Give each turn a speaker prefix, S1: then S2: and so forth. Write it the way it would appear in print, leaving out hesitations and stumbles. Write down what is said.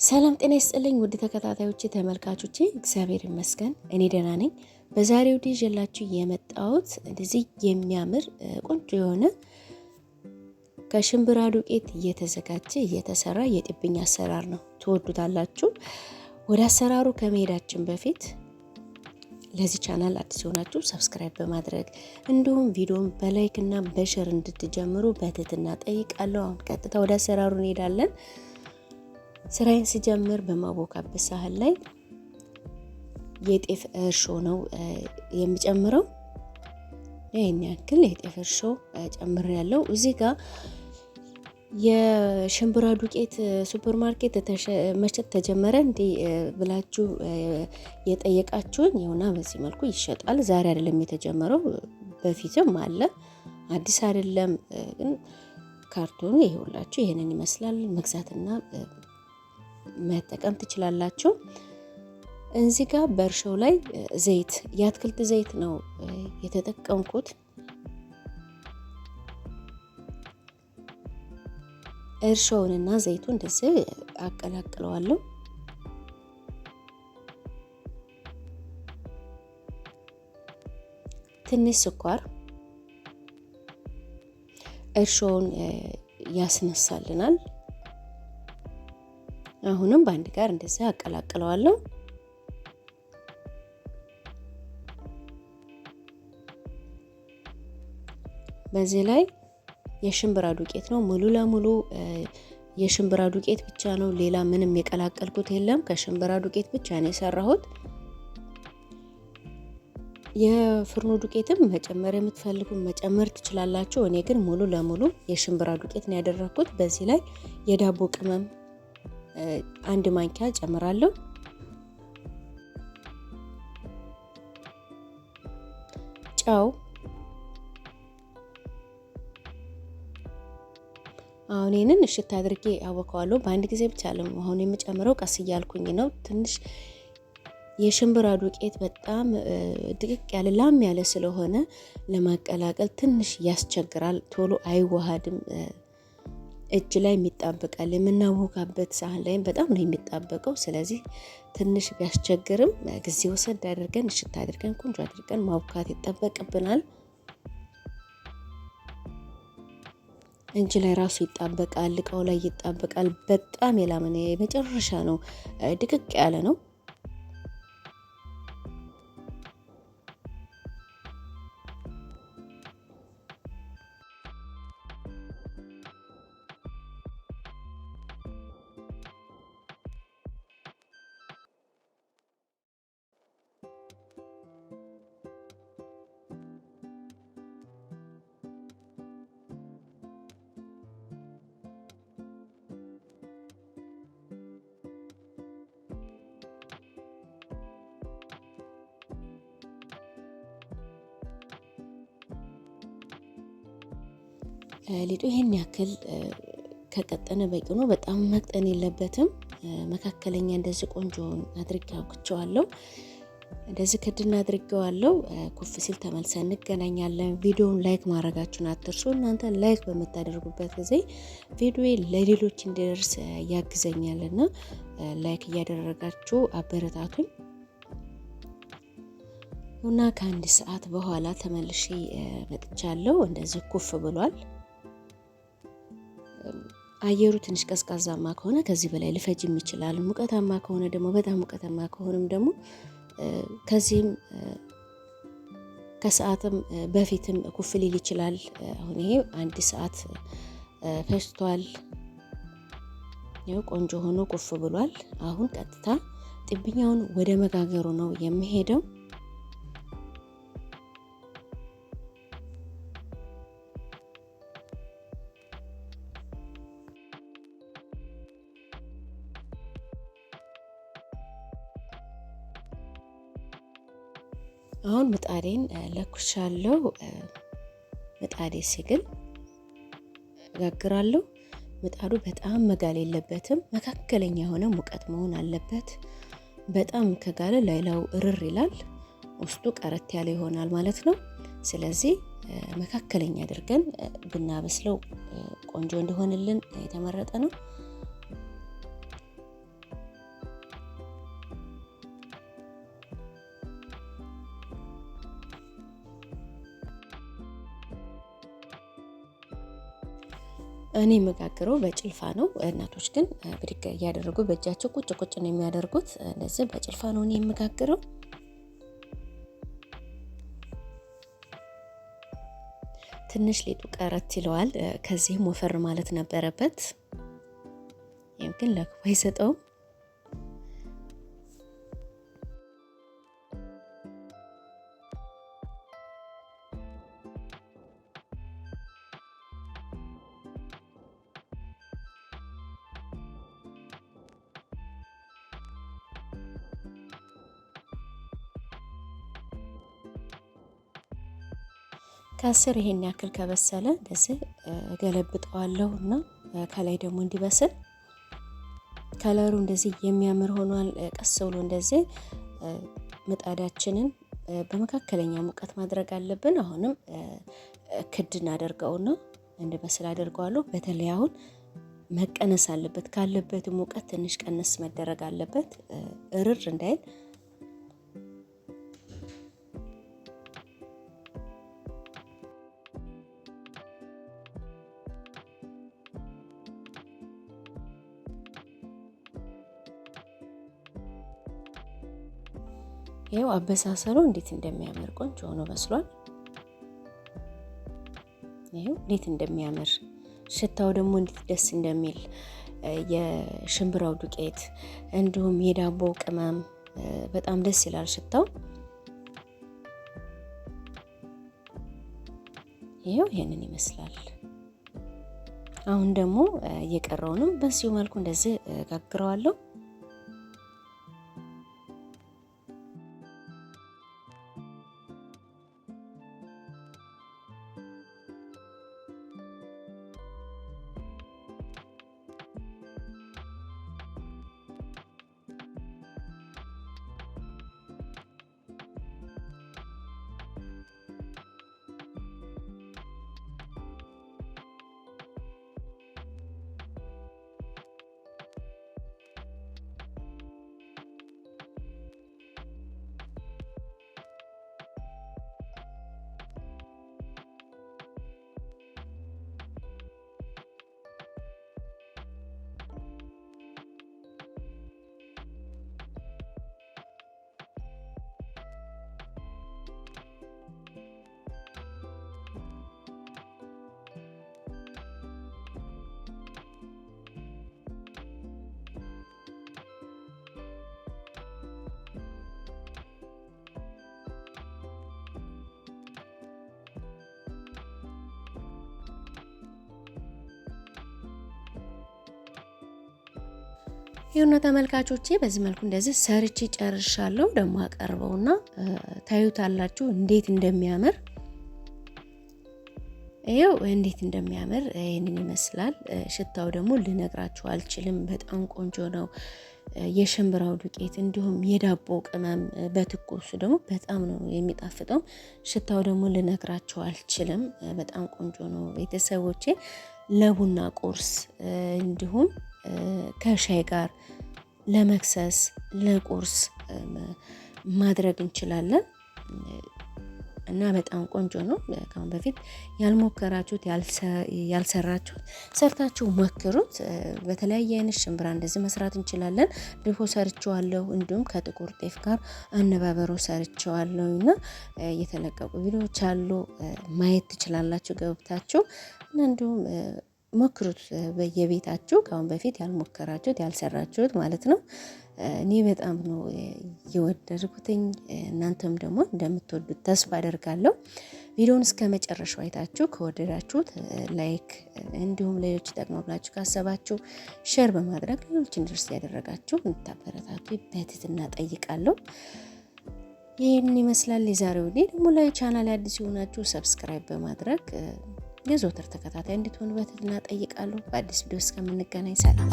S1: ሰላም ጤና ይስጥልኝ ውድ ተከታታዮቼ ተመልካቾቼ፣ እግዚአብሔር ይመስገን እኔ ደህና ነኝ። በዛሬው ቪዲዮ ይዤላችሁ የመጣሁት እንደዚህ የሚያምር ቆንጆ የሆነ ከሽምብራ ዱቄት እየተዘጋጀ እየተሰራ የጢብኛ አሰራር ነው። ትወዱታላችሁ። ወደ አሰራሩ ከመሄዳችን በፊት ለዚህ ቻናል አዲስ የሆናችሁ subscribe በማድረግ እንዲሁም ቪዲዮን በ like እና በ share እንድትጀምሩ በትህትና ጠይቃለሁ። አሁን ቀጥታ ወደ አሰራሩ እንሄዳለን። ስራዬን ስጀምር በማቦካበት ሳህን ላይ የጤፍ እርሾ ነው የምጨምረው። ይህን ያክል የጤፍ እርሾ ጨምር ያለው እዚህ ጋር የሽምብራ ዱቄት ሱፐር ማርኬት መሸጥ ተጀመረ እንዴ ብላችሁ የጠየቃችሁኝ፣ ይኸውና በዚህ መልኩ ይሸጣል። ዛሬ አይደለም የተጀመረው፣ በፊትም አለ፣ አዲስ አይደለም። ግን ካርቶኑ ይኸውላችሁ ይሄንን ይመስላል። መግዛትና መጠቀም ትችላላችሁ። እዚህ ጋር በእርሾው ላይ ዘይት፣ የአትክልት ዘይት ነው የተጠቀምኩት። እርሾውንና ዘይቱን እንደዚህ አቀላቅለዋለሁ። ትንሽ ስኳር እርሾውን ያስነሳልናል። አሁንም በአንድ ጋር እንደዚህ አቀላቅለዋለሁ። በዚህ ላይ የሽምብራ ዱቄት ነው። ሙሉ ለሙሉ የሽምብራ ዱቄት ብቻ ነው። ሌላ ምንም የቀላቀልኩት የለም። ከሽምብራ ዱቄት ብቻ ነው የሰራሁት። የፍርኖ ዱቄትም መጨመር የምትፈልጉ መጨመር ትችላላችሁ። እኔ ግን ሙሉ ለሙሉ የሽምብራ ዱቄት ነው ያደረኩት። በዚህ ላይ የዳቦ ቅመም አንድ ማንኪያ ጨምራለሁ። ጨው፣ አሁን ይህንን እሽት አድርጌ አቦካዋለሁ። በአንድ ጊዜ ብቻ አለም አሁን የምጨምረው፣ ቀስ እያልኩኝ ነው። ትንሽ የሽምብራ ዱቄት በጣም ድቅቅ ያለ ላም ያለ ስለሆነ ለማቀላቀል ትንሽ ያስቸግራል። ቶሎ አይዋሃድም። እጅ ላይ የሚጣበቃል። የምናቦካበት ሳህን ላይም በጣም ነው የሚጣበቀው። ስለዚህ ትንሽ ቢያስቸግርም ጊዜ ወሰድ አድርገን እሽት አድርገን ቆንጆ አድርገን ማቡካት ይጠበቅብናል። እጅ ላይ ራሱ ይጣበቃል፣ እቃው ላይ ይጣበቃል። በጣም የላመነ የመጨረሻ ነው፣ ድቅቅ ያለ ነው። ሊጡ ይሄን ያክል ከቀጠነ በቂ ነው። በጣም መቅጠን የለበትም። መካከለኛ እንደዚህ ቆንጆውን አድርጌ አውቅቸዋለሁ። እንደዚህ ክድና አድርጌዋለሁ። ኩፍ ሲል ተመልሰን እንገናኛለን። ቪዲዮውን like ማድረጋችሁን አትርሱ። እናንተ like በምታደርጉበት ጊዜ ቪዲዮ ለሌሎች እንዲደርስ ያግዘኛልና like እያደረጋችሁ አበረታቱኝ። እና ከአንድ ሰዓት በኋላ ተመልሼ መጥቻለሁ። እንደዚህ ኩፍ ብሏል። አየሩ ትንሽ ቀዝቃዛማ ከሆነ ከዚህ በላይ ሊፈጅም ይችላል። ሙቀታማ ከሆነ ደግሞ፣ በጣም ሙቀታማ ከሆነም ደግሞ ከዚህም ከሰዓትም በፊትም ኩፍ ሊል ይችላል። አሁን ይሄ አንድ ሰዓት ፈጅቷል። ያው ቆንጆ ሆኖ ኩፍ ብሏል። አሁን ቀጥታ ጥብኛውን ወደ መጋገሩ ነው የምሄደው። አሁን ምጣዴን ለኩሻለሁ። ምጣዴ ሲግል እጋግራለሁ። ምጣዱ በጣም መጋል የለበትም። መካከለኛ የሆነ ሙቀት መሆን አለበት። በጣም ከጋለ ላይላው እርር ይላል፣ ውስጡ ቀረት ያለ ይሆናል ማለት ነው። ስለዚህ መካከለኛ አድርገን ብናበስለው ቆንጆ እንዲሆንልን የተመረጠ ነው። እኔ የምጋግረው በጭልፋ ነው። እናቶች ግን ብድግ እያደረጉ በእጃቸው ቁጭ ቁጭ ነው የሚያደርጉት። እንደዚህ በጭልፋ ነው እኔ የምጋግረው። ትንሽ ሊጡ ቀረት ይለዋል። ከዚህም ወፈር ማለት ነበረበት። ይህም ግን ለክፉ አይሰጠውም። ከስር ይሄን ያክል ከበሰለ እንደዚህ እገለብጠዋለሁ እና ከላይ ደግሞ እንዲበስል ከለሩ እንደዚህ የሚያምር ሆኗል። ቀስ ብሎ እንደዚህ ምጣዳችንን በመካከለኛ ሙቀት ማድረግ አለብን። አሁንም ክድ እናደርገውና እንዲበስል አደርገዋለሁ። በተለይ አሁን መቀነስ አለበት፣ ካለበት ሙቀት ትንሽ ቀነስ መደረግ አለበት፣ እርር እንዳይል። ይኸው አበሳሰሉ እንዴት እንደሚያምር ቆንጆ ሆኖ በስሏል። ይኸው እንዴት እንደሚያምር ሽታው ደግሞ እንዴት ደስ እንደሚል የሽምብራው ዱቄት እንዲሁም የዳቦ ቅመም በጣም ደስ ይላል ሽታው። ይኸው ይሄንን ይመስላል። አሁን ደግሞ የቀረውንም በዚሁ መልኩ እንደዚህ ጋግረዋለሁ። ይሁን ተመልካቾቼ፣ በዚህ መልኩ እንደዚህ ሰርቼ ጨርሻለሁ። ደግሞ አቀርበውና ታዩታላችሁ እንዴት እንደሚያምር። ይኸው እንዴት እንደሚያምር ይህንን ይመስላል። ሽታው ደግሞ ልነግራችሁ አልችልም። በጣም ቆንጆ ነው። የሽምብራው ዱቄት እንዲሁም የዳቦ ቅመም በትኩሱ ደግሞ በጣም ነው የሚጣፍጠው። ሽታው ደግሞ ልነግራችሁ አልችልም። በጣም ቆንጆ ነው ቤተሰቦቼ። ለቡና ቁርስ እንዲሁም ከሻይ ጋር ለመክሰስ ለቁርስ ማድረግ እንችላለን እና በጣም ቆንጆ ነው። ከአሁን በፊት ያልሞከራችሁት ያልሰራችሁት ሰርታችሁ ሞክሩት። በተለያየ አይነት ሽምብራ እንደዚህ መስራት እንችላለን። ድፎ ሰርቼዋለሁ፣ እንዲሁም ከጥቁር ጤፍ ጋር አነባበሮ ሰርቼዋለሁ እና የተለቀቁ ቪዲዮዎች አሉ፣ ማየት ትችላላችሁ ገብታችሁ እና እንዲሁም ሞክሩት በየቤታችሁ ከአሁን በፊት ያልሞከራችሁት ያልሰራችሁት ማለት ነው። እኔ በጣም ነው የወደድኩትኝ። እናንተም ደግሞ እንደምትወዱት ተስፋ አደርጋለሁ። ቪዲዮውን እስከ መጨረሻው አይታችሁ ከወደዳችሁት like፣ እንዲሁም ሌሎች ይጠቅማል ብላችሁ ካሰባችሁ share በማድረግ ሌሎች እንዲደርስ ያደረጋችሁ እንድታበረታቱ በትህትና ጠይቃለሁ። ይህን ይመስላል የዛሬው። እኔ ደግሞ ላይ ቻናል አዲስ የሆናችሁ subscribe በማድረግ የዘወትር ተከታታይ እንድትሆኑ በትህትና ጠይቃለሁ። በአዲስ ቪዲዮ እስከምንገናኝ ሰላም።